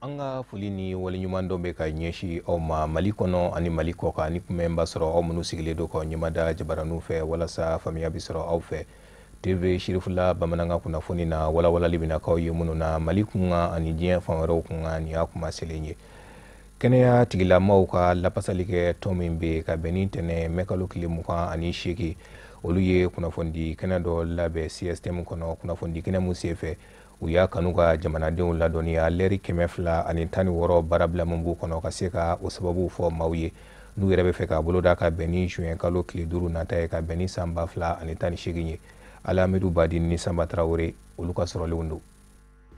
An ka foli ni waleɲuman dɔ bɛ ka ɲɛsin aw ma Mali kɔnɔ ani Mali kɔ kan, ni kunbɛn b'a sɔrɔ aw minnu sigilen don k'aw ɲɛmada jabaraninw fɛ walasa faamuya bɛ sɔrɔ aw fɛ. TV Sirifula bamanankan kunnafoni na, walawalali bɛna k'aw ye minnu na Mali kunkan ani diɲɛ fan wɛrɛw kunkan. Nin y'a kuma selen ye. Kɛnɛya tigilamaw ka lapasali kɛ tɔn min bɛ ka bɛn ni tɛnɛ mɛkalo tile 28, olu ye kunnafonidi kɛnɛ dɔ labɛn CSTM kɔnɔ. Kunnafonidi kɛnɛ mun senfɛ, u y'a kanu ka jamanadenw ladɔnniya lɛri 216 baarabila min b'u kɔnɔ, ka se ka o sababu fɔ maaw ye, n'u yɛrɛ bɛ fɛ k'a boloda ka bɛn ni juin kalo tile 5 nata ye, ka bɛn ni san 2018 ye. Alamidu Badi ni Sanba Tarawele, olu ka sɔrɔlenw don.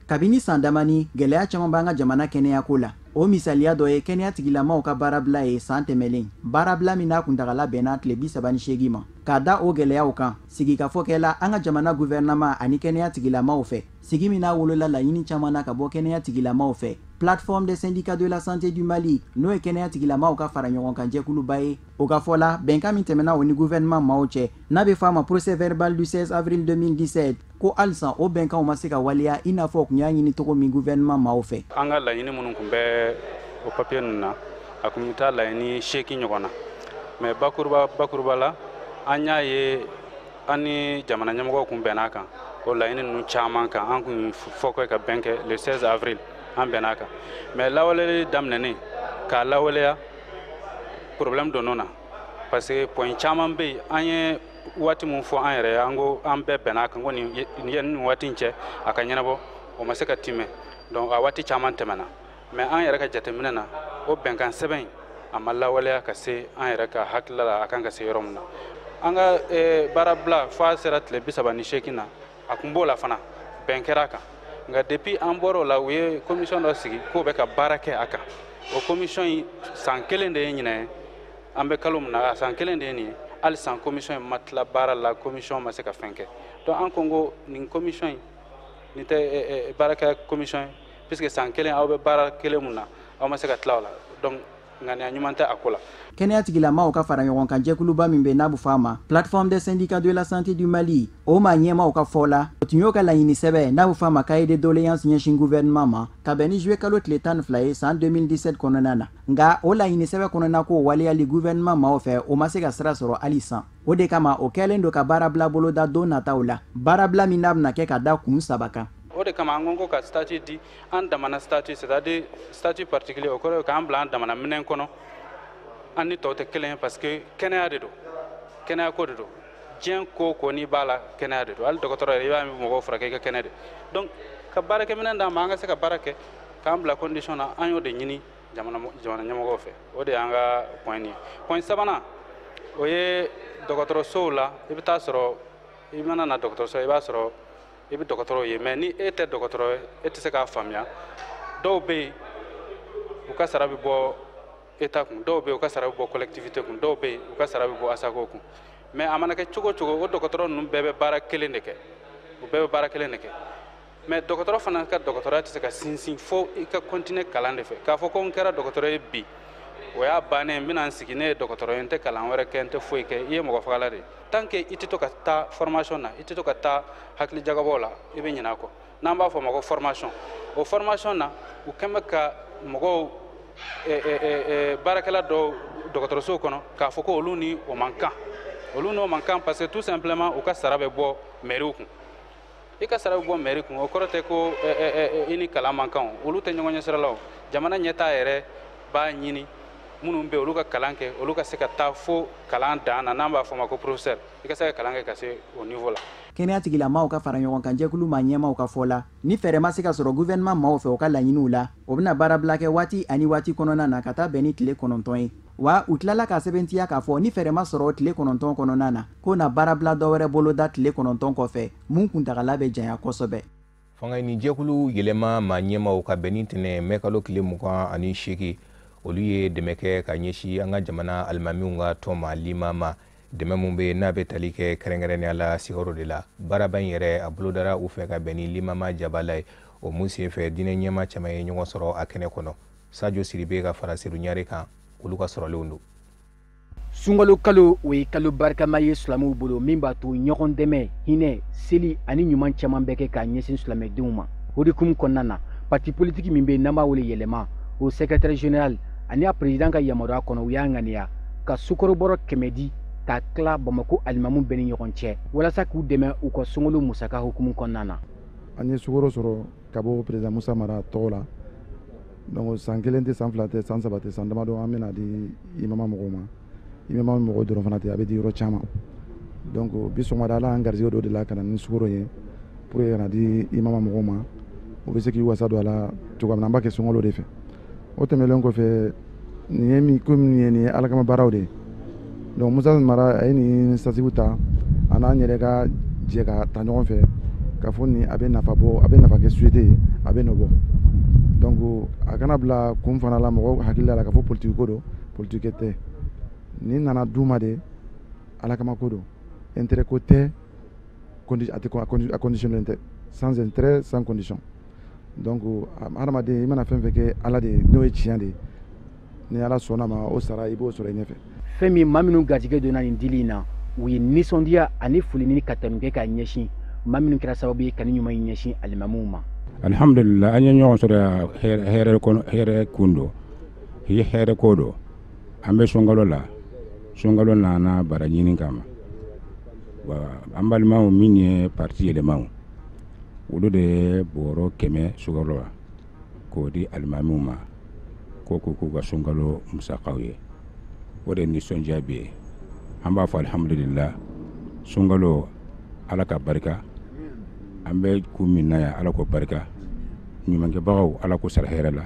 Kabini san damani, gɛlɛya caman b'an ka jamana kɛnɛyako la. O misaliya dɔ ye kɛnɛya tigilamaw ka baarabila ye san tɛmɛlen, baarabila min n'a kuntagala bɛnna tile 38 ma. K'a da o gɛlɛyaw kan, sigikafɔ kɛla an ka jamana guvɛrɛnama ani kɛnɛya tigilamaw fɛ, sigi min n'a wolola laɲini caman na ka bɔ kɛnɛya tigilamaw fɛ. Plateforme des syndicats de la santé du Mali, n'o ye kɛnɛya tigilamaw ka fara ɲɔgɔn kan jɛkuluba ye, o ka fɔ la, bɛnkan min tɛmɛna o ni gouvernement maaw cɛ, n'a bɛ fɔ a ma procès verbal du 16 avril 2017, ko halisa o bɛnkanw ma se ka waleya i n'a fɔ kun y'a ɲini cogo min gouvernement maaw fɛ. An ka laɲini minnu tun bɛ o papier ninnu na, a kun bɛ taa laɲini 8 ɲɔgɔn na, mais bakuruba bakuruba la, an y'a ye an ni jamana ɲɛmɔgɔw kun bɛn'a kan o laɲini ninnu caman kan. An kun fɔ kɛ ka bɛn kɛ le 16 avril, an bɛn'a kan, mais lawaleli daminɛnen k'a lawaleya, problème donn'o na, parce que point caman bɛ yen, an ye waati mun fɔ an yɛrɛ ye, an ko an bɛɛ bɛn'a kan ko nin waati in cɛ a ka ɲɛnabɔ, o ma se ka timɛ. Donc a waati caman tɛmɛna, mais an yɛrɛ ka jateminɛ na, o bɛnkan sɛbɛn in, a ma lawaleya ka se an yɛrɛ ka hakilila la a kan ka se yɔrɔ min na. An ka baarabila fo a sera tile 38 na, a kun b'o la fana, bɛn kɛra a kan. Nka depuis an bɔra o la, u ye commission dɔ sigi k'o bɛ ka baara kɛ a kan. O commission in, san kelen de ye ɲinɛ ye, an bɛ kalo min na, a san kelen de ye nin ye, hali san commission in ma tila baara la, commission ma se ka fɛn kɛ. Donc an ko nin commission in, nin tɛ baarakɛ commission ye, puisque san kelen aw bɛ baara kelen mun na, aw ma se ka tila o la, donc ŋaniya ɲuman tɛ a ko la. Kɛnɛya tigilamaw ka fara ɲɔgɔn kan jɛkuluba min bɛ, n'a bɛ fɔ a ma Plateforme des syndicats de la santé du Mali, o maa ɲɛmaw ka fɔ la, o tun y'o ka laɲini sɛbɛn, n'a bɛ fɔ a ma cahier de doléances, ɲɛsin gouvernement ma ka bɛn ni juillet kalo tile 12 ye san 2017 kɔnɔna na. Nka o laɲini sɛbɛn kɔnɔna ko waleyali gouvernement maaw fɛ, o ma se ka sira sɔrɔ hali san. O de kama, o kɛlen don ka baarabila boloda don nataw la, baarabila min n'a bɛna kɛ ka da kun saba kan. O de kama an ko ka statut di an damana, statut, c'est à dire statut particulier. O kɔrɔ ye k'an bila an damana minɛn kɔnɔ, an ni tɔw tɛ kelen ye, parce que kɛnɛya de don, kɛnɛya ko de don. Diɲɛ ko o ko n'i b'a la, kɛnɛya de don. Hali dɔgɔtɔrɔ yɛrɛ, i b'a mɔgɔw furakɛ, i ka kɛnɛ de. Donc ka baarakɛminɛn d'an ma, an ka se ka baara kɛ, k'an bila condition na, an y'o de ɲini jamana ɲɛmɔgɔw fɛ. O de y'an ka point ye. Point sabanan, o ye dɔgɔtɔrɔsow la. I bɛ taa sɔrɔ i mana na dɔgɔtɔrɔso, i b'a sɔrɔ i bɛ dɔgɔtɔrɔw ye, mais ni e tɛ dɔgɔtɔrɔ ye, e tɛ se k'a faamuya. Dɔw bɛ yen, u ka sara bɛ bɔ État kun, dɔw bɛ yen, u ka sara bɛ bɔ collectivité kun, dɔw bɛ yen, u ka sara bɛ bɔ ASACO kun. Mais a mana kɛ cogo o cogo, o dɔgɔtɔrɔ ninnu bɛɛ bɛ baara kelen de kɛ, u bɛɛ bɛ baara kelen de kɛ. Mais dɔgɔtɔrɔ fana ka dɔgɔtɔrɔya tɛ se ka sinsin fo i ka continuer kalan de fɛ. K'a fɔ ko n kɛra dɔgɔtɔrɔ ye bi, o y'a bannen, n bɛna n sigi, ne ye dɔgɔtɔrɔ ye, n tɛ kalan wɛrɛ kɛ, n tɛ foyi kɛ, i ye mɔgɔ fagala de ye. Tant que i tɛ to ka taa formation na, i tɛ to ka taa hakili jagabɔw la, i bɛ ɲinɛ a kɔ. N'an b'a fɔ o ma ko formation, o formation na, u kɛn bɛ ka mɔgɔw baarakɛla dɔw dɔgɔtɔrɔsow kɔnɔ k'a fɔ ko olu ni o man kan, olu n'o man kan, parce que tout simplement u ka sara bɛ bɔ mairie kun. I ka sara bɛ bɔ mairie kun, o kɔrɔ tɛ ko i ni kalan man kan. O olu tɛ ɲɔgɔn ɲɛ sira la. O jamana ɲɛtaa yɛrɛ b'a ɲini minnu bɛ yen, olu ka kalan kɛ, olu ka se ka taa fo kalan dan na, n'an b'a fɔ o ma ko professeur, i ka se ka kalan kɛ ka se o niveau la. Kɛnɛya tigilamaw ka fara ɲɔgɔn kan jɛkulu maa ɲɛmaw ka fɔ la, ni fɛɛrɛ ma se ka sɔrɔ gouvernement maaw fɛ u ka laɲiniw la, o bɛna baarabila kɛ waati ani waati kɔnɔna na ka taa bɛn ni tile 9 ye. Wa u tilala ka sɛbɛntiya k'a fɔ ni fɛɛrɛ ma sɔrɔ tile 9 kɔnɔna na, k'o na baarabila dɔwɛrɛ boloda tile 9 kɔfɛ, mun kuntagala bɛ janya kosɛbɛ. Fanga ɲini jɛkulu yɛlɛma maa ɲɛmaw, ka bɛn ni tɛnɛ mɛkalo tile 28, olu ye dɛmɛ kɛ ka ɲɛsin an ka jamana alimamiw ka tɔn ma, Lima ma. Dɛmɛ mun bɛ n'a bɛ tali kɛ kɛrɛnkɛrɛnnenya la sigiyɔrɔ de la. Baaraba in yɛrɛ, a bolodara u fɛ ka bɛn ni Limama jabala ye. O mun senfɛ, diinɛ ɲɛmaa caman ye ɲɔgɔn sɔrɔ a kɛnɛ kɔnɔ. Sajo Siribe ka fara Sedu Ɲare kan, olu ka sɔrɔlenw don. Sunkalo kalo, o ye kalo barikama ye silamɛw bolo, min b'a to ɲɔgɔn dɛmɛ, hinɛ, seli ani ɲuman caman bɛ kɛ k'a ɲɛsin silamɛdenw ma. O de hukumu kɔnɔna na, Parti politique min bɛ yen n'an b'a wele Yɛlɛma, o secrétaire général ani a président ka yamaruya kɔnɔ, u y'a ŋaniya ka sukaro bɔrɔ 100 di k'a tila Bamako alimamu bɛɛ ni ɲɔgɔn cɛ, walasa k'u dɛmɛ u ka sunkalo musaka hukumu kɔnɔna na. An ye sukaro sɔrɔ ka bɔ président Musa Mara tɔgɔ la. Donc san 1 tɛ, san 2 tɛ, san 3 tɛ, san damadɔ an bɛna di imama mɔgɔw ma. Imama mɔgɔw dɔrɔn fana tɛ, a bɛ di yɔrɔ caman. Donc bi sɔgɔmada Ala y'an garijɛgɛ dɔ de la ka na ni sukaro ye pour que ka na di imama mɔgɔw ma, u bɛ se k'i wasa don a la cogoya min na. An b'a kɛ sunkalo de fɛ. O tɛmɛnen kɔfɛ, nin ye min ko min ye, nin ye Ala kama baaraw de ye. Donc Musa Mara a ye nin initiative ta, a n'an yɛrɛ ka jɛ ka ta ɲɔgɔn fɛ k'a fɔ nin a bɛ nafa bɔ, a bɛ nafa kɛ société ye, a bɛ nɔ bɔ. Donc a kana bila kun fana la mɔgɔw hakili la k'a fɔ politique ko don, politique tɛ. Nin nana d'u ma de, Ala kama ko don, intérêt ko tɛ, a tɛ a conditionnel tɛ, sans intérêt, sans condition. Donc hadamaden, i mana fɛn fɛn kɛ Ala de ye, n'o ye tiɲɛ de ye, ni Ala sɔnna ma, o sara i b'o sɔrɔ i ɲɛfɛ. Fɛn min maa minnu garijɛgɛ donna nin dili in na, u ye nisɔndiya ani foli ni ka tanu kɛ k'a ɲɛsin maa minnu kɛra sababu ye ka ni ɲuman in ɲɛsin alimamuw ma. Alhamdulillah, an ye ɲɔgɔn sɔrɔ hɛrɛ kɔnɔ, hɛrɛ kun don, hɛrɛ ko don. An bɛ sunkalo la, sunkalo nana bara ɲini kama. Wa an balimaw min ye parti Yɛlɛmaw, olu de ye bɔrɔ 100 sukaro la k'o di alimamiw ma, ko k'u ka sunkalo musakaw ye. O de nisɔndiya bɛ yen. An b'a fɔ alhamdulillah, sunkalo Ala ka barika. An bɛ kun min na yan, Ala k'o barika. Ɲumankɛbagaw, Ala k'o sara hɛrɛ la,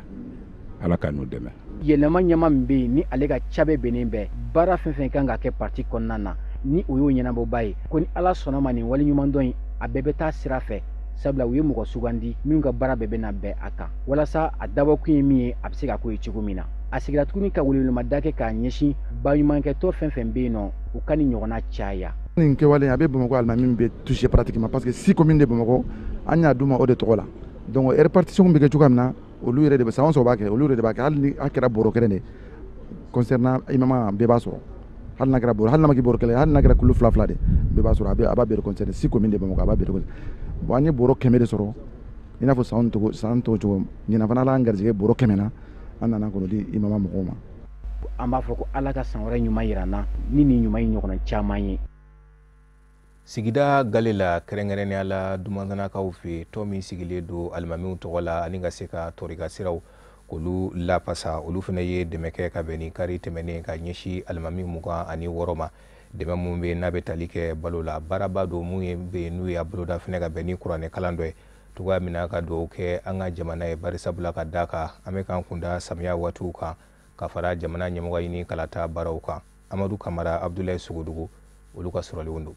Ala ka n'u dɛmɛ. Yɛlɛma ɲɛma min bɛ yen ni ale ka ca bɛɛ bɛnnen bɛɛ baara fɛn fɛn kan ka kɛ parti kɔnɔna na, ni o y'o ɲɛnabɔba ye, ko ni Ala sɔnna ma nin waleɲumandɔn in a bɛɛ bɛ taa sira fɛ, sabula u ye mɔgɔ sugandi minnu ka baara bɛɛ bɛna bɛn a kan, walasa a dabɔkun ye min ye, a bɛ se ka k'o ye cogo min na. A sigira tuguni ka welewelemada kɛ k'a ɲɛsin baɲumankɛtɔ fɛn fɛn bɛ yen nɔ, u ka nin ɲɔgɔnna caya. Nin kɛwale a bɛ Bamakɔ alimami bɛ toucher pratiquement, parce que 6 communes de Bamakɔ, an y'a d'u ma o de tɔgɔ la. Donc répartition bɛ kɛ cogoya min na, olu yɛrɛ de bɛ san o san b'a kɛ, olu yɛrɛ de b'a kɛ. Hali ni a kɛra bɔrɔ kelen de concernant imama, bɛɛ b'a sɔrɔ. Hali n'a kɛra bɔrɔ, hali n'a ma kɛ bɔrɔ kelen, hali n'a kɛra kulu 2 2 de, bɛɛ b'a sɔrɔ. A b'a bɛɛ concerner, 6 communes de Bamakɔ, a b'a bɛɛ concerner. Bon, an ye bɔrɔ 100 de sɔrɔ, i n'a fɔ san tɔgɔ san tɔgɔ cogo. Ɲinan fana Ala y'an garijɛgɛ bɔrɔ 100 na, an nana k'o di imama mɔgɔw ma. An b'a fɔ ko Ala ka san wɛrɛ ɲuman yira an na ni nin ɲuman in ɲɔgɔnna caman ye. Sigida gale la, kɛrɛnkɛrɛnnenya la Dumanzanakaw fɛ, tɔn min sigilen don alimamiw tɔgɔ la ani ka se ka tɔrika siraw k'olu lapasa, olu fana ye dɛmɛ kɛ ka bɛn ni kari tɛmɛnen ka ɲɛsin alimami 26 ma. Dɛmɛ mun bɛ n'a bɛ tali kɛ balo la, baaraba don mun ye bɛ yen n'u y'a boloda fana ka bɛn ni kuranɛ kalan dɔ ye, cogoya min na ka dugawu kɛ an ka jamana ye, bari sabula ka d'a kan an bɛ k'an kunda samiya waatiw kan ka fara jamana ɲɛmɔgɔ ɲini kalata baaraw kan. Amadu Kamara, Abdoulaye Sogodogo, olu ka sɔrɔlenw don.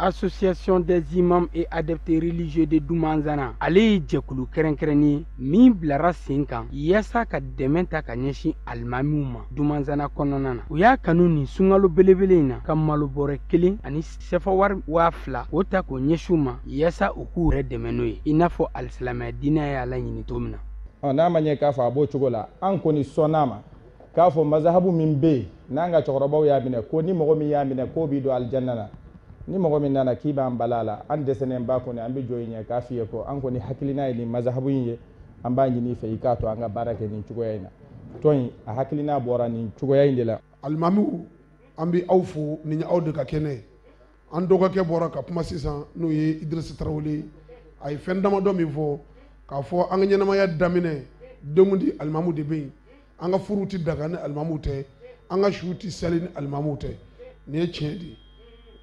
Association des imams et adeptes religieux de Doumanzana, ale ye jɛkulu kɛrɛnkɛrɛnnen min bilara sen kan yaasa ka dɛmɛ ta ka ɲɛsin alimamiw ma Doumanzana kɔnɔna na. U y'a kanu nin sunkalo belebele in na ka malo bɔrɛ 1 ani sɛfa wari 2000 k'o ta k'o ɲɛsin u ma yaasa u k'u yɛrɛ dɛmɛ n'o ye, i n'a fɔ alisilamɛya diinɛ y'a laɲini cogo min na. N'a ma ɲɛ k'a fɔ a b'o cogo la, an kɔni sɔnn'a ma k'a fɔ mazahabu min bɛ yen n'an ka cɛkɔrɔbaw y'a minɛ, ko ni mɔgɔ min y'a minɛ k'o b'i don alijanna na, ni mɔgɔ min nana k'i b'an bala la, an dɛsɛnen ba kɔni an bɛ jɔ i ɲɛ k'a f'i ye ko an kɔni hakilina ye nin mazahabu in ye, an b'a ɲini i fɛ i k'a to an ka baara kɛ nin cogoya in na. Tɔn in a hakilina bɔra nin cogoya in de la. Alimamiw, an bɛ aw fo, nin ye aw de ka kɛnɛ ye. An dɔgɔkɛ bɔra ka kuma sisan, n'o ye Idirisi Tarawele, a ye fɛn damadɔ min fɔ k'a fɔ an ka ɲɛnamaya daminɛ denkundi alimamu de bɛ yen, an ka furuw tɛ daga ni alimamuw tɛ, an ka suw tɛ sali ni alimamuw tɛ. Nin ye tiɲɛ de ye.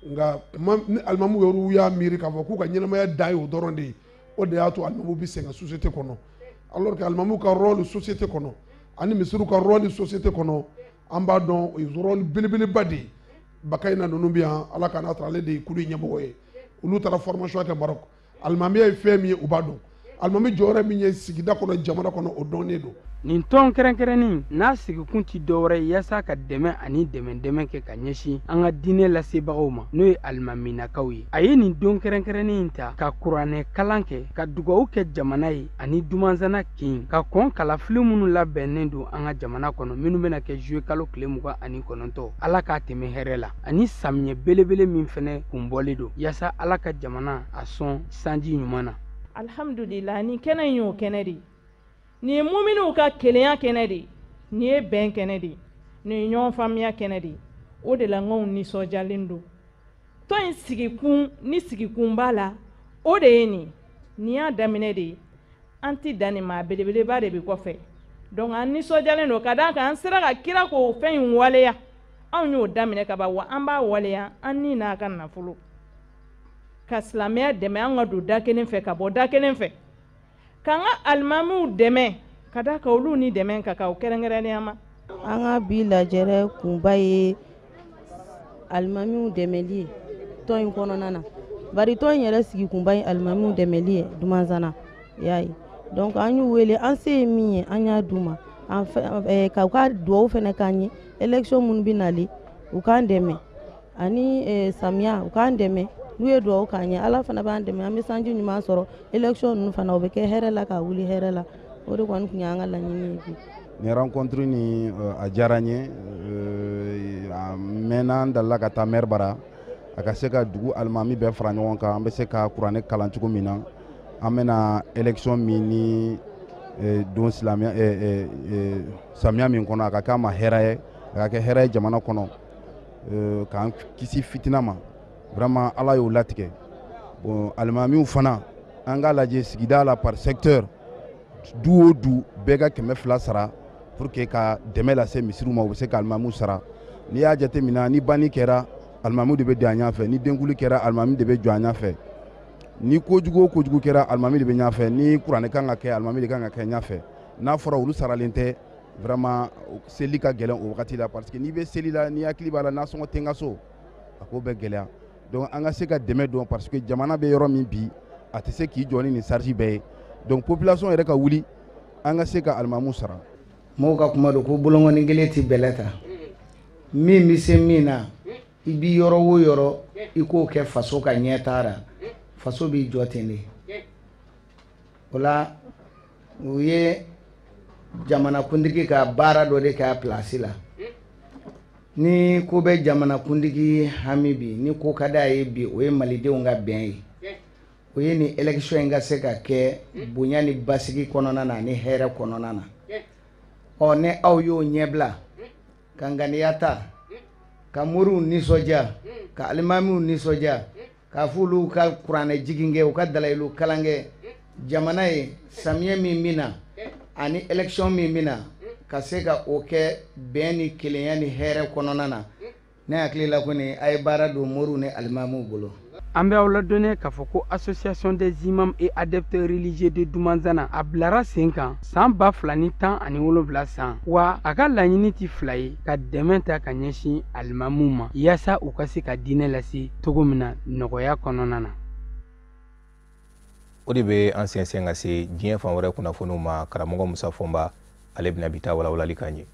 Nka kuma ni alimamu yɛrɛ y'a miiri k'a fɔ k'u ka ɲɛnamaya dan ye o dɔrɔn de ye, o de y'a to alimamu bɛ sɛgɛn société kɔnɔ. Alors que alimamu ka rôle société kɔnɔ ani misiriw ka rôle société kɔnɔ, an b'a dɔn o ye rôle belebeleba de ye. Bakayina ninnu bɛ yan, Ala ka n'a sɔrɔ ale de ye kulu ɲɛmɔgɔ ye, olu taara formation kɛ Maroc. Alimamiya ye fɛn min ye, u b'a dɔn. Alimami jɔyɔrɔ min ye sigida kɔnɔ, jamana kɔnɔ, o dɔnnen don. Nin tɔn kɛrɛnkɛrɛnnen n'a sigikun ti dɔwɛrɛ ye yaasa ka dɛmɛ ani dɛmɛ kɛ ka ɲɛsin an ka diinɛ lasebagaw ma, n'o ye alimaminakaw ye. A ye nin don kɛrɛnkɛrɛnnen in ta ka kuranɛ kalan kɛ, ka dugawu kɛ jamana ye ani Dumanzana kin, ka kɔn kalafili minnu labɛnnen don an ka jamana kɔnɔ minnu bɛna kɛ juillet kalo tile 29, Ala k'a tɛmɛ hɛrɛ la, ani samiyɛ belebele min fɛnɛ kunbɔlen don yaasa Ala ka jamana a sɔn sanji ɲuman na. Alhamdulillah, nin kɛnɛ in y'o kɛnɛ de ye. Nin ye muminuw ka kelenya kɛnɛ de ye, nin ye bɛn kɛnɛ de ye, nin ye ɲɔgɔn faamuya kɛnɛ de ye. O de la n nisɔndiyalen don. Tɔn in sigikun ni sigikun b'a la, o de ye nin. Nin y'a daminɛ de ye, an ti dan nin ma, belebeleba de bɛ kɔfɛ. Donc an nisɔndiyalen don ka d'a kan an sera ka kira k'o fɛn in waleya. Anw y'o daminɛ ka ban, wa an b'a waleya an ni n'a ka nafolo. Ka silamɛya dɛmɛ, an ka don da kelen fɛ ka bɔ da kelen fɛ. K'an ka alimamiw dɛmɛ ka d'a kan olu ni dɛmɛ ka kan o kɛrɛnkɛrɛnnenya ma. An ka bi lajɛrɛ kunba ye alimamiw dɛmɛli ye tɔn in kɔnɔna na. Bari tɔn in yɛrɛ sigikunba ye alimamiw dɛmɛli ye Dumanzana, i y'a ye. Donc an y'u wele, an se ye min ye an y'a d'u ma. An ka u ka duwawu fɛnɛ k'an ye, élection minnu bɛ nalen u k'an dɛmɛ, ani samiya u k'an dɛmɛ. N'u ye duwawu k'an ye, Ala fana b'an dɛmɛ, an bɛ sanji ɲuman sɔrɔ, élection ninnu fana o bɛ kɛ hɛrɛ la ka wuli hɛrɛ la. O de kɔni tun y'an ka laɲini ye bi. Nin rencontre nin a diyara n ye, a mɛnna an dalila ka taa maire bara, a ka se ka dugu alimami bɛɛ fara ɲɔgɔn kan, an bɛ se ka kuranɛ kalan cogo min na. An bɛna élection min ni don silamɛya samiya min kɔnɔ, a ka k'a ma hɛrɛ ye, a ka kɛ hɛrɛ ye jamana kɔnɔ, k'an kisi fitina ma. Vraiment Ala y'o latigɛ. Bon, alimamiw fana an k'a lajɛ sigida la par secteur, du o du bɛɛ ka 200 sara pour que ka dɛmɛ lase misiriw ma, u bɛ se ka alimamiw sara. N'i y'a jateminɛ, ni banni kɛra alimamiw de bɛ don an ɲɛfɛ, ni denkuli kɛra alimami de bɛ jɔ an ɲɛfɛ, ni kojugu o kojugu kɛra alimami de bɛ ɲɛfɛ, ni kuranɛ kan ka kɛ alimami de kan ka kɛ ɲɛfɛ. N'a fɔra olu saralen tɛ, vraiment seli ka gɛlɛn o wagati la, parce que n'i bɛ seli la, n'i hakili b'a la nasɔngɔ tɛ n ka so, a ko bɛ gɛlɛya. Donc an ka se ka dɛmɛ don, parce que jamana bɛ yɔrɔ min bi, a tɛ se k'i jɔ ni nin charge bɛɛ ye. Donc population yɛrɛ ka wuli, an ka se ka alimamu sara. Mɔgɔw ka kuma don ko bolonkɔni kelen tɛ bɛlɛ ta. Min bɛ se min na, i bi yɔrɔ o yɔrɔ i k'o kɛ faso ka ɲɛtaa la, faso b'i jɔ ten de. O la u ye jamanakuntigi ka baara dɔ de kɛ a place la. Ni ko bɛ jamanakuntigi hami bi, ni ko ka d'a ye bi, o ye malidenw ka bɛn ye. O ye nin élection in ka se ka kɛ bonya ni basigi kɔnɔna na ani hɛrɛ kɔnɔna na. Ɔ ni aw y'o ɲɛbila ka ŋaniya ta, ka moriw nisɔndiya, ka alimamiw nisɔndiya, k'a fɔ olu ka kuranɛ jigin kɛ, u ka dalayilu kalan kɛ, jamana ye samiyɛ min bɛ na ani élection min bɛ na, ka se ka o kɛ bɛn ni kelenya ni hɛrɛ kɔnɔna na. Ne hakili la kɔni a ye baara don moriw ni alimamiw bolo. An bɛ aw ladɔnniya k'a fɔ ko association des imams et adeptes religieux de Dumanzana a bilara sen kan san 2017 san, wa a ka laɲini ti fila ye, ka dɛmɛ ta ka ɲɛsin alimamiw ma yaasa u ka se ka diinɛ lase cogo min na nɔgɔya kɔnɔna na. O de bɛ an sɛnsɛn ka se diɲɛ fan wɛrɛ kunnafoniw ma. Karamɔgɔ Musa Fɔnba ale bɛna bi ta walawalali k'an ye.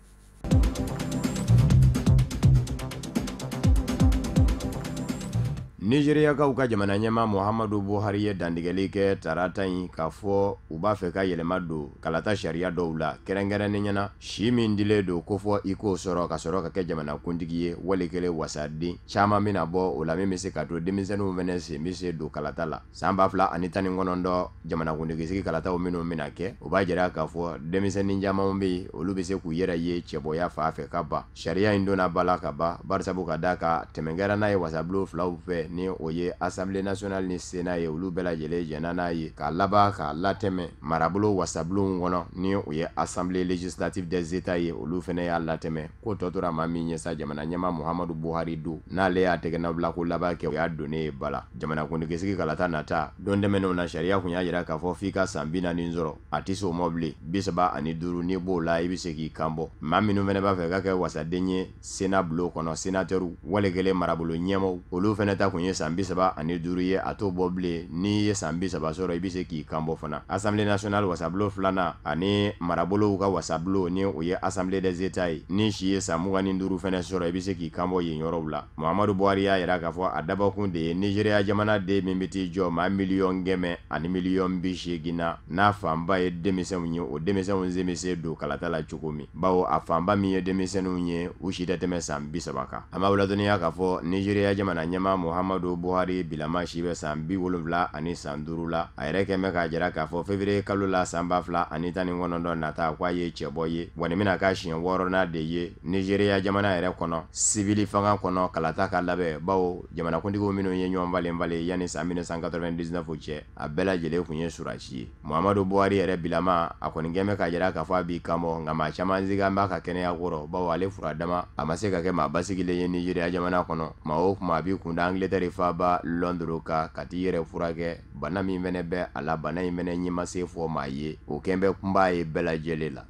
Nigériyakaw ka jamana ɲɛmaa Muhammadu Buhari ye dantigɛli kɛ tarata in k'a fɔ u b'a fɛ ka yɛlɛma don kalata sariya dɔw la, kɛrɛnkɛrɛnnenya na si min dilen don ko fɔ i k'o sɔrɔ ka sɔrɔ ka kɛ jamanakuntigi ye, wali kelen wasaden caman bɛna bɔ o la min bɛ se ka to denmisɛnninw fɛnɛ sen bɛ se don kalata la. San 2019 jamanakuntigi sigi kalataw minnu bɛna kɛ, o b'a jira k'a fɔ denmisɛnnin caman bɛ yen, olu bɛ se k'u yɛrɛ ye cɛbɔya fan fɛ ka ban. Sariya in donna ba la ka ban, barisabu ka d'a kan tɛmɛ kɛra n'a ye wasabulon filaw fɛ, ni o ye Assemblée nationale ni Sénat ye, olu bɛɛ lajɛlen jɛnna n'a ye k'a laban k'a latɛmɛ marabolo wasabulonw kɔnɔ, ni o ye Assemblée législative des États ye, olu fɛnɛ y'a latɛmɛ. Ko tɔ tora maa min ye sa, jamana ɲɛmaa Muhammadu Buhari don, n'ale y'a tɛgɛnabila ko laban kɛ, o y'a donnen ye ba la. Jamanakuntigi sigi kalata nata don tɛmɛnenw na, sariya kun y'a jira k'a fɔ f'i ka san 40 sɔrɔ, a tɛ se o ma bilen, 35 n'i b'o la i bɛ se k'i kan bɔ. Maa minnu fɛnɛ b'a fɛ ka kɛ wasaden ye Sénat bulon kɔnɔ, sénateur wali kelen marabolo ɲɛmaaw, olu fɛnɛ ta kun ye san 35 ye, a t'o bɔ bilen, n'i ye san 30 sɔrɔ i bɛ se k'i kan bɔ fana. Assemblée nationale wasabulon filanan ani marabolow ka wasabulon, ni o ye Assemblée des États ye, ni si ye san 25 fɛnɛ sɔrɔ i bɛ se k'i kan bɔ yen yɔrɔw la. Muhammadu Buhari y'a jira k'a fɔ a dabɔkun de ye Nigéria jamanaden min bɛ t'i jɔ maa 100,000,000 ani 80,000,000 na, n'a fanba ye denmisɛnw ye, o denmisɛnw sen bɛ se don kalata la cogo min, bawo a fanba min ye denmisɛnninw ye, u si tɛ tɛmɛ san 30 kan. An b'aw ladɔnniya k'a fɔ Nigéria jamana ɲɛmaa Muhammadu Muhammadu Buhari bilama si bɛ san 75 san 5 la. A yɛrɛ kɛn bɛ k'a jira k'a fɔ février kalo la san 2019 nata, k'a ye cɛbɔ ye. Wa nin bɛna k'a siɲɛ 6nan de ye Nigéria jamana yɛrɛ kɔnɔ sivili fanga kɔnɔ kalata ka labɛn, bawo jamanakuntigiw minnu ye ɲɔgɔn falen falen yanni san 1999 cɛ, a bɛɛ lajɛlen tun ye surasi ye. Muhammadu Buhari yɛrɛ bilama, a kɔni kɛn bɛ k'a jira k'a fɔ a b'i kanbɔ, nka maa caman siga b'a ka kɛnɛya kɔrɔ, bawo ale fura dama a ma se ka kɛ maa basigilen ye Nigéria jamana kɔnɔ. Maa o kuma a b'i kunda Angleterre faaba Londres kan ka t'i yɛrɛ furakɛ bana min fɛnɛ bɛ a la. Bana in fɛnɛ ɲɛ ma se fɔ maa ye, o kɛn bɛ kunba ye bɛɛ lajɛlen la.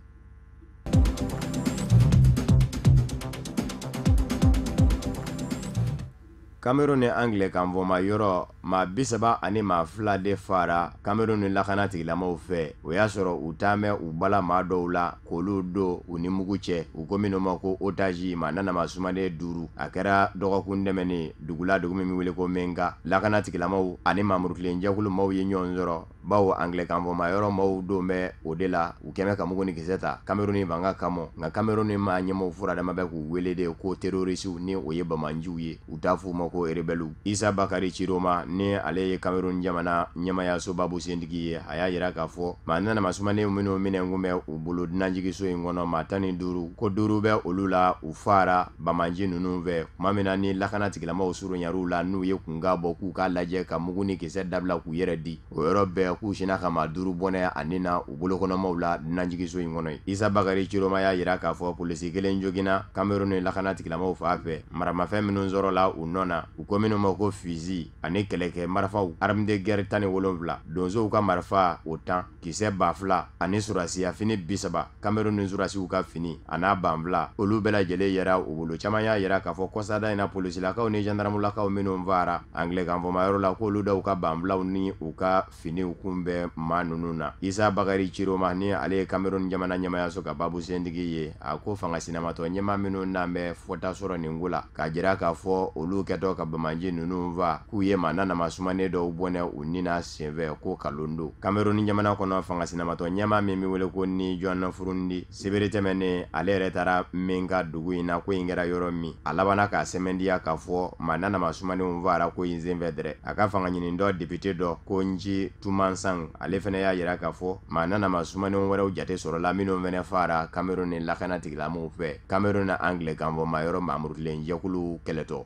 Cameroun ni Anglais kan fɔma yɔrɔ, maa 32 de fara Cameroun ni lakana tigilamaw fɛ. O y'a sɔrɔ u taamɛ u bala maa dɔw la k'olu don u ni mugu cɛ, u ko minnu ma ko otage. Maa nanama sumanen 5. A kɛra dɔgɔkun tɛmɛnen dugu la, dugu min bɛ wele ko Menka. Lakana tigilamaw ani maamurutilen jɛkulu maaw ye ɲɔgɔn sɔrɔ, bawo Anglais kan fɔma yɔrɔ maaw don bɛ o de la. U kɛmɛ ka mugu ni kisɛ ta Cameroun fanga kama, nka Cameroun maa ɲɛmɔgɔw furadama bɛ k'u wele de ko terrorisiw, ni o ye bamanjiw ye, u t'a f'u ma ko rebelles. Isa Bakari Ciroma, ni ale ye Cameroun jamana ɲɛmayaso babu sentigi ye, a y'a jira k'a fɔ maa nanama sumanen minnu minɛ kun bɛ u bolo dunanjigiso in kɔnɔ, maa 15, ko 5 bɛ olu la, u fara bamanji ninnu fɛ tuma min na ni lakana tigilamaw surunyar'u la, n'u ye kunkan bɔ k'u k'a lajɛ ka mugu ni kisɛ dabila k'u yɛrɛ di. O yɔrɔ bɛɛ k'u sinna ka maa 5 bɔnɛ ani na u bolokɔnɔmaw la dunanjigiso in kɔnɔ. Isa Bakari Ciroma y'a jira k'a fɔ polisi kelen joginna Cameroun ni lakana tigilamaw fan fɛ. Maramafɛn minnu sɔrɔla u nɔ na, u ko minnu ma ko fusil ani kɛlɛkɛ marifaw, arme de guerre 17, donsow ka marifa o 10, kisɛ 2000 ani surasiya fini 30, Cameroun ni surasiw ka fini a n'a 2000, olu bɛɛ lajɛlen yɛrɛ u bolo. Caman y'a jira k'a fɔ kɔsada in na polisilakaw ni gendarmelakaw minnu fara Anglais kan fɔma yɔrɔ la, k'olu dɔw ka 2000 ni u ka finiw kun bɛ maa ninnu na. Isa Bakari Ciroma, ni ale ye Cameroun jamana ɲɛmayaso ka babu sentigi ye, a ko fanga sinamatɔ ɲɛmaa minnu n'an bɛ fɔta sɔrɔ nin ko la, k'a jira k'a fɔ olu kɛtɔ ka bamanji ninnu fa k'u ye maa nanama sumanen dɔw bɔnɛ u ni na senfɛ, ko kalon don. Cameroun jamana kɔnɔ fanga sinamatɔ ɲɛmaa min bɛ wele ko ni John Furundi, sibiri tɛmɛnen ale yɛrɛ taara Menka dugu in na, ko in kɛra yɔrɔ min, a labanna k'a sɛmɛndiya k'a fɔ maa nanama sumanenw fara ko in senfɛ dɛrɛ. A ka fanga ɲini dɔ député dɔ ko Nji Tumansan, ale fɛnɛ y'a jira k'a fɔ maa nanama sumanenw wɛrɛw jate sɔrɔla minnu fɛnɛ fara Cameroun ni lakana tigilamaw fɛ Cameroun na Anglais kan fɔma yɔrɔ maamurutilen jɛkulu kɛlɛtɔ.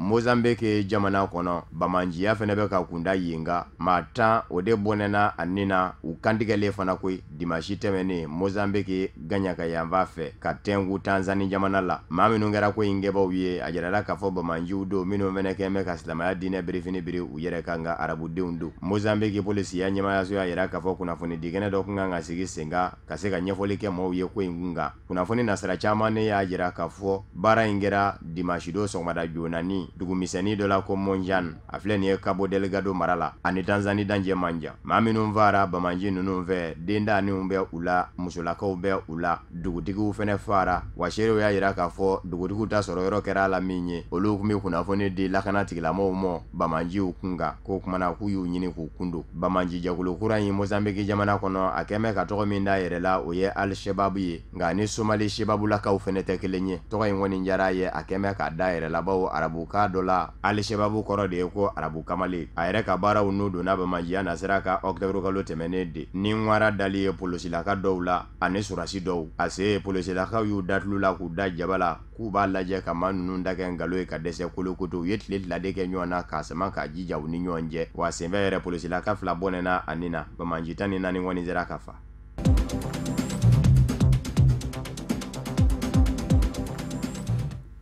Mozambique jamana kɔnɔ, bamanjiya fɛnɛ bɛ ka kunda yen kan. Maa 10 o de bɔnɛna a ni na u kantigɛlen fana koyi dimanche tɛmɛnen Mozambique gaɲaka yanfan fɛ ka tɛnku Tanzanie jamana la. Maa minnu kɛra ko in kɛbaw ye, a jirala k'a fɔ bamanjiw don minnu fɛnɛ kɛn bɛ ka silamɛya diinɛ birifini biri u yɛrɛ kan, nka arabudenw don. Mozambique polisiya ɲɛmayaso y'a jira k'a fɔ kunnafoni dikɛnɛ dɔ kun kan ka sigi sen kan ka se ka ɲɛfɔli kɛ maaw ye ko in kun kan. Kunnafoni nasira caman ne y'a jira k'a fɔ baara in kɛra dimanche don sɔgɔmada joona ni dugumisɛnnin dɔ la ko Monjan, a filɛ nin ye Cabo Delgado mara la, ani Tanzanie dancɛ man jan. Maa minnu fara bamanji ninnu fɛ, dendaninw bɛ u la, musolakaw bɛ u la, dugutigiw fɛnɛ fara. Wa seerew y'a jira k'a fɔ dugutigiw ta sɔrɔ yɔrɔ kɛra a la min ye, olu tun bɛ kunnafoni di lakana tigilamaw ma bamanjiw kun kan, k'o kumana k'u y'u ɲini k'u kun don. Bamanji jɛkulu kura in Mozambique jamana kɔnɔ, a kɛn bɛ ka tɔgɔ min da yɛrɛ la, o ye Al-Shabaab ye, nka ni Somali Shababulakaw fɛnɛ tɛ kelen ye. Tɔgɔ in kɔni diyara a ye, a kɛn bɛ k'a da yɛrɛ la, bawo arabukan dɔ la Al-Shabaab kɔrɔ de ye ko arabu kamalen. A yɛrɛ ka baaraw n'u donna bamanjiya nasira ka octobre kalo tɛmɛnen de ni ŋwara dali ye polosilaka dɔw la ani surasi dɔw. A se ye polosilakaw y'u datulu la k'u da jaba la k'u b'a lajɛ ka maa ninnu da kɛ nkalon ye ka dɛsɛ kolokoto. U ye tile 2 de kɛ ɲɔgɔn na k'a sama k'a jija u ni ɲɔgɔn cɛ. Wa senfɛ yɛrɛ polosilaka 2 bɔnɛna a ni na, bamanji 14 kɔni sera ka fa.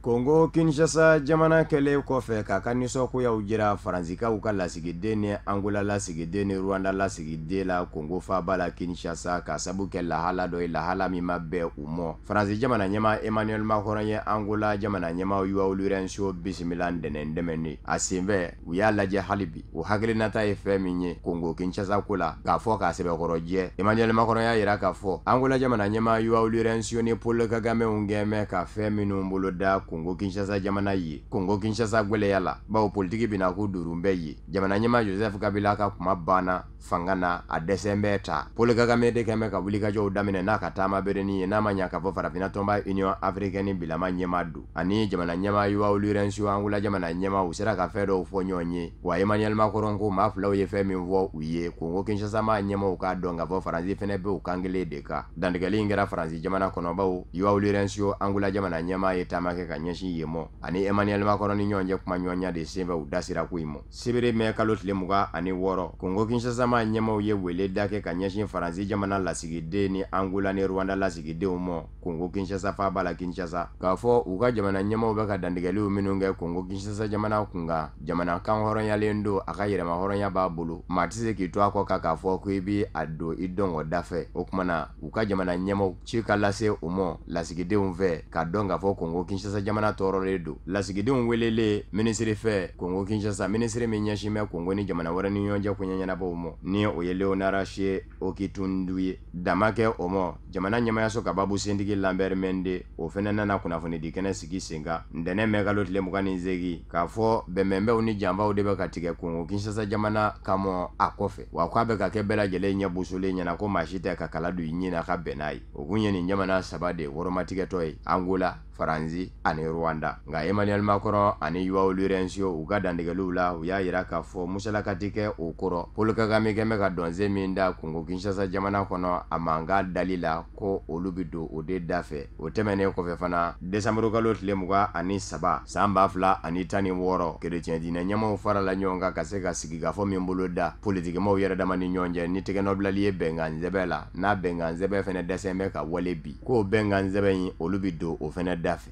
Kongo Kinshasa jamana kɛlen kɔfɛ k'a ka nisɔngoyaw jira Faransikaw ka lasigiden ni Angola lasigiden ni Rwanda lasigiden la Kongo faaba la Kinshasa, ka sabu kɛ lahala dɔ ye, lahala min ma bɛn u ma. Faransi jamana ɲɛmaa Emmanuel Macron ye Angola jamana ɲɛmaa João Lourenço bisimila ntɛnɛn tɛmɛnen. A senfɛ u y'a lajɛ hali bi u hakilinata ye fɛn min ye Kongo Kinshasa ko la, k'a fɔ k'a sɛbɛkɔrɔ jɛ. Emmanuel Macron y'a jira k'a fɔ Angola jamana ɲɛmaa João Lourenço ni Paul Kagame kɛn bɛ ka fɛn minnu bolo da Kongo Kinshasa jamana ye Kongo Kinshasa gwɛlɛya la bawo politiki bɛna ko duuru bɛɛ ye jamana ɲɛmaa Joseph Kabila ka kuma banna fanga na a dɛsɛ bɛɛ ta Paul Kagame de kɛn bɛ ka wulikajɔw daminɛ n'a ka taama berenin ye n'a ma ɲa k'a fɔ farafinna tɔnba Union africaine bilama ɲɛmaa don ani jamana ɲɛmaa João Lourenço Angola jamana ɲɛmaa u sera ka fɛn dɔw fɔ ɲɔgɔn ye wa Emmanuel Macron ko maa filaw ye fɛn min fɔ u ye Kongo Kinshasa maa ɲɛmaaw k'a dɔn k'a fɔ Faransi fɛnɛ bɛ u kan kelen de kan dantigɛli in kɛra Faransi jamana kɔnɔ bawo João Lourenço Angola jamana ɲɛmaa ye taama kɛ ka ɲɛsin yen mɔ ani Emmanuel Macron ni ɲɔgɔn cɛ kumaɲɔgɔnya de senfɛ u da sera ko in mɔ sibiri mɛ kalo tile 26 Kongo Kinshasa maa ɲɛmaaw ye wele da kɛ ka ɲɛsin Faransi jamana lasigiden ni Angola ni Rwanda lasigidenw mɔ Kongo Kinshasa faaba la Kinshasa k'a fɔ u ka jamana ɲɛmaaw bɛ ka dantigɛliw minnu kɛ Kongo Kinshasa jamana kunkan jamana kan hɔrɔnyalen don a ka yɛrɛma hɔrɔnya b'a bolo maa tɛ se k'i to a kɔ kan k'a fɔ ko i bɛ a don i dɔngɔ da fɛ o tuma na u ka jamana ɲɛmaaw ci ka lase u mɔ lasigidenw fɛ k'a dɔn k'a fɔ Kongo Kinshasa jamana tɔɔrɔlen don lasigidenw welelen minisiri fɛ Kongo Kinshasa minisiri min ɲɛsin bɛ Kongo ni jamana wɛrɛ ni ɲɔgɔn cɛ koɲɛ ɲɛnabɔw mɔ ni o ye Léonard She Okitundu ye dama kɛ o mɔ jamana ɲɛmayaso ka babu sentigi Lambert Mende o fɛnɛ nana kunnafonidi kɛnɛ sigi sen kan ntɛnɛn mɛ kalo tile 28 k'a fɔ bɛnbɛnbɛw ni janfaw de bɛ ka tigɛ Kongo Kinshasa jamana kamɔ a kɔfɛ wa k'a bɛ ka kɛ bɛɛ lajɛlen ɲɛ bosolen ɲɛna ko maa si tɛ ka kala don i ɲin na ka bɛn n'a ye o kun ye nin jamana saba de wɔrɔmatigɛtɔ ye Angola Faransi ani Rwanda nka Emmanuel Macron ani João Lourenço u ka dantigɛliw la u y'a yira k'a fɔ musalaka tɛ kɛ o kɔrɔ Paul Kagame kɛn bɛ ka dɔnsen min da Kongo Kinshasa jamana kɔnɔ a mankan dali la ko olu bɛ don o de da fɛ o tɛmɛnen kɔfɛ fana desanburu kalo tile 23 san 2016 kerecɛn diinɛ ɲɛmaaw farala ɲɔgɔn kan ka se ka sigikafɔ min bolo da politikimaaw yɛrɛ dama ni ɲɔgɔn cɛ ni tɛgɛnɔbilali ye bɛnkan sɛbɛn la n'a bɛnkan sɛbɛn fɛnɛ dɛsɛ bɛ ka wale bi k'o bɛnkan sɛbɛn in olu bɛ don o fɛnɛ da fɛ.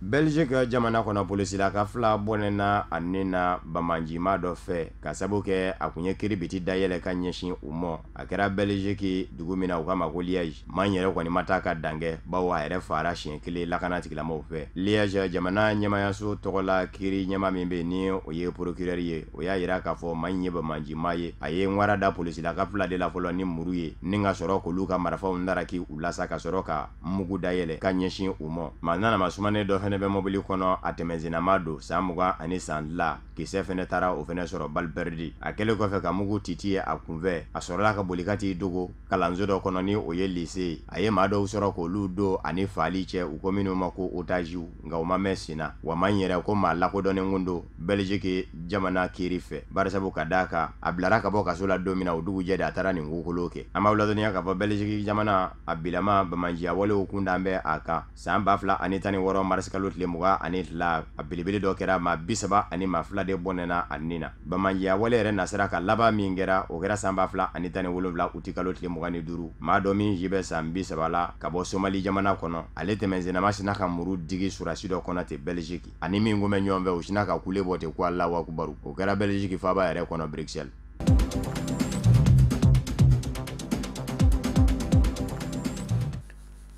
Belgique jamana kɔnɔ polisilaka fila bɔnɛna a ni na bamanjima dɔ fɛ ka sabu kɛ a kun ye kiribiti dayɛlɛ ka ɲɛsin u mɔ a kɛra Belgique dugu min na u k'a ma ko Liège maa yɛrɛ kɔni ma taa ka dankɛ bawo a yɛrɛ fara siɲɛ kelen lakana tigilamɔgɔw fɛ Liège jamana ɲɛmayaso tɔgɔ la kiri ɲɛma min bɛ ni o ye procureur ye o y'a yira k'a fɔ maa in ye bamanjima ye a ye ŋwara da polisilaka fila de la fɔlɔ ni muru ye ni ka sɔrɔ k'olu ka marifaw naraki u la sa ka sɔrɔ ka mugu dayɛlɛ ka ɲɛsin u mɔ maa nana ma sumanen dɔ fɛnɛ bɛ mobili kɔnɔ a tɛmɛsenama don san 20 ni san 2 kisɛ fɛnɛ taara o fɛnɛ sɔrɔ balle perdue a kɛlen kɔfɛ ka mugu titi ye a kunfɛ a sɔrɔla ka boli ka t'i dogo kalanso dɔ kɔnɔ ni o ye lycée a ye maa dɔw sɔrɔ k'olu don ani faali cɛ u ko minnu ma ko otages nka u ma mɛn sen na wa maa in yɛrɛ ko maa lakodɔnnen kun don Belgique jamana kiiri fɛ barisabu ka d'a kan a bilara ka bɔ kaso la don min na o dugujɛ de a taara nin kokolo kɛ an b'aw ladɔnniya k'a fɔ Belgique jamana a bilama bamanjiya walew kun dan bɛ a kan san 2016 marisi kalo tile 22 a belebele dɔ kɛra maa 32 de bɔnɛna a ni na bamanjiya wale yɛrɛ nasira ka laban min kɛra o kɛra san 2017 uti kalo tile 25 maa dɔ min si bɛ san 30 la ka bɔ Somali jamana kɔnɔ ale tɛmɛnsenama sina ka muru digi surasi dɔ kɔnɔ ten Belgique ani min kun bɛ ɲɔgɔn fɛ u sina ka kule bɔ ten ko Alahu akubaru o kɛra Belgique faaba yɛrɛ kɔnɔ Bruxelles.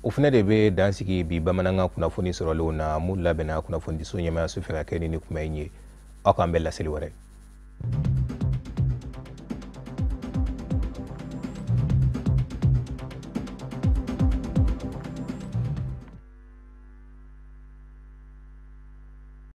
O fana de bɛ dan sigi bi bamanankan kunnafoni sɔrɔlenw na mun labɛnna kunnafonidiso ɲɛmayaso fɛ ka kɛ ni kuma in ye aw k'an bɛn laseli wɛrɛ.